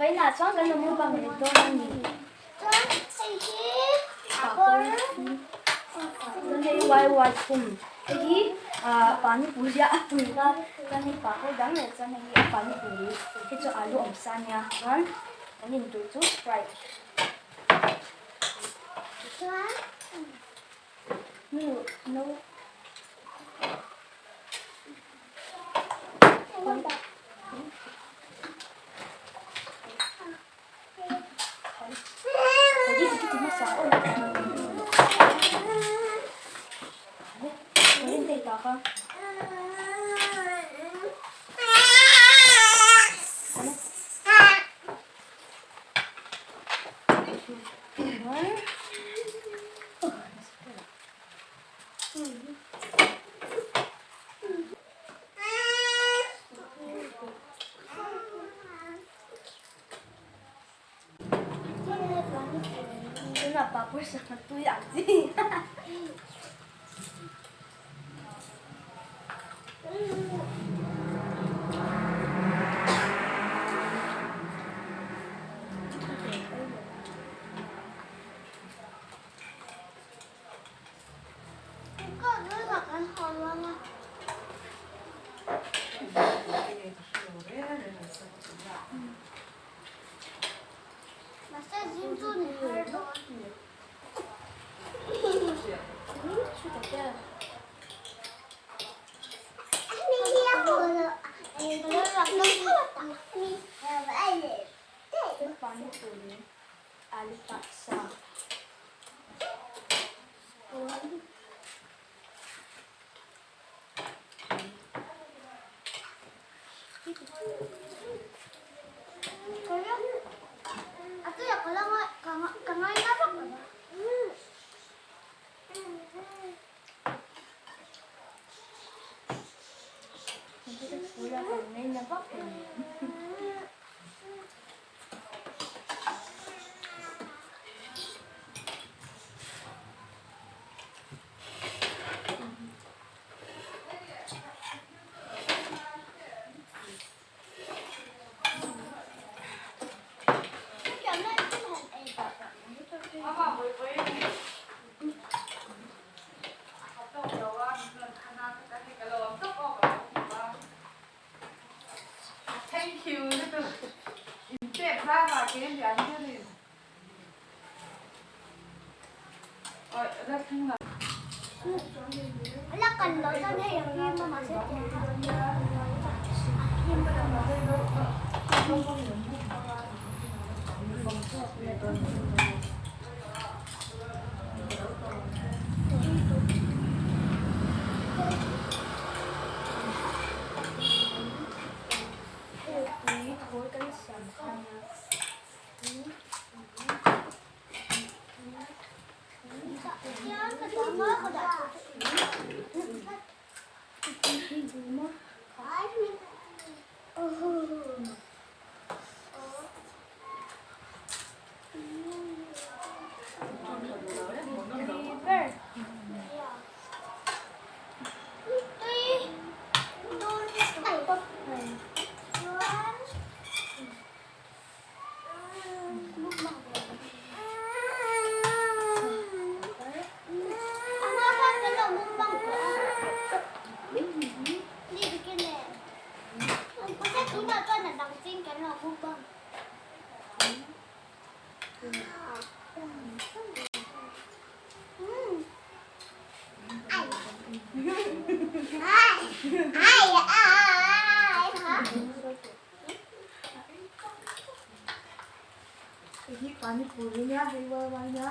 Vawiinah chuan kan lo mukbang leh dawn a ni. Chuan hei hi papawr. Chuan hei hi wai thum. Hei hi panipuri a tui a, chuan hei papawr dang leh chuan hei hi panipuri. Hei chu alu awm sa ania, chuan kan in tur chu sprite. Chuan nu no. Tunah papawr sangha tui ang chi. Panipuri alu paksa. Tui thawl kan siam kha nia. Hei hi panipuri nia hei ual ual nia.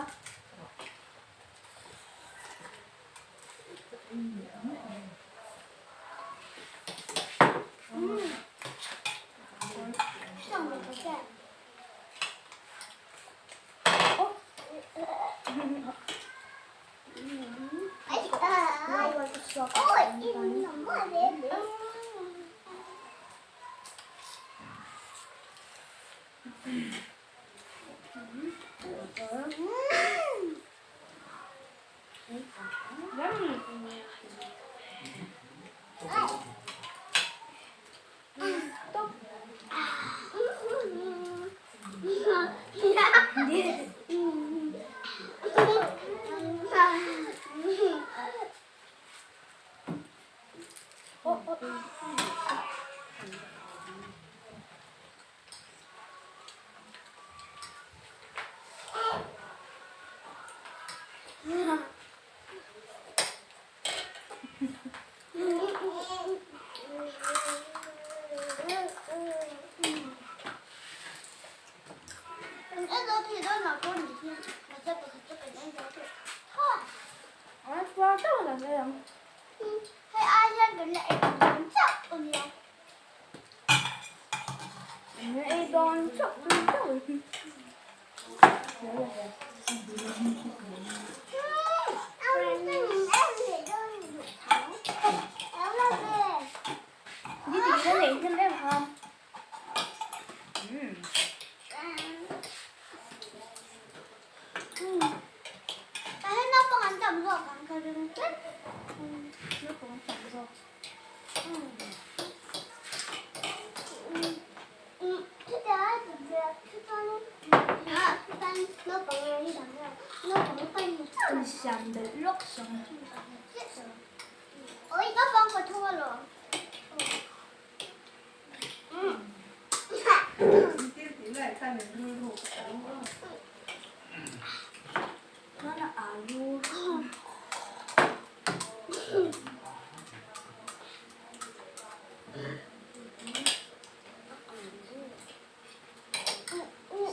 Ei dawn chauh tui chauh in. Ni ti hian ei hnem em kha. Naupang an tam zawk. Insiam belh lawk sawng. Chuan alu.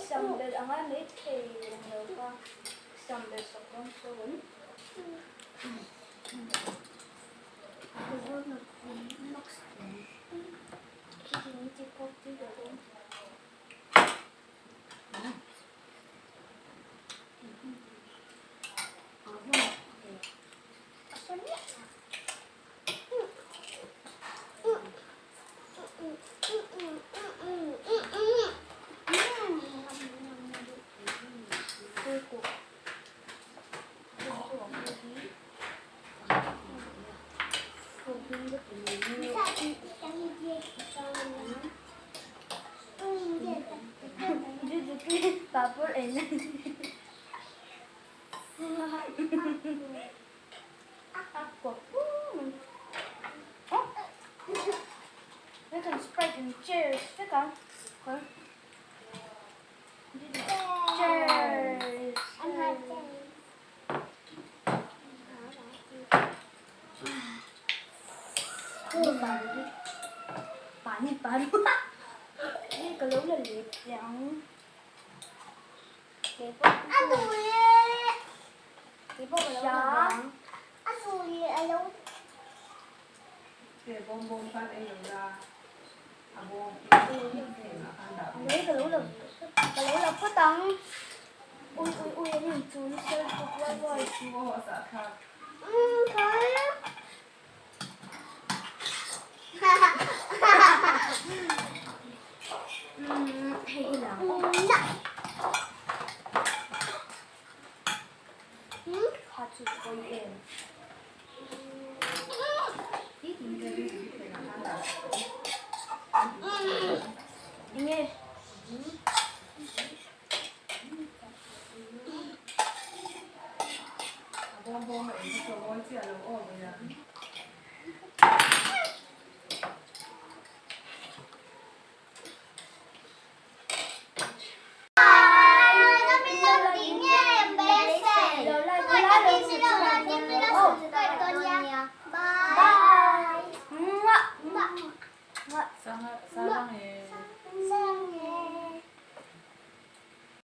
Sam belh anga mai thei ang lo kha sam belh sak dawn chuan. Papur ei na. Kan Sprite in cheers vek ang. Cheers. Pani paru. Hei ka lo la let teh ang. Hei ka lo la ka lo la phawt ang. Ui ui ui an inchul nasa lutuk ruai ruai. Hei i lang. Kha chu pawi em. Enge. Bye.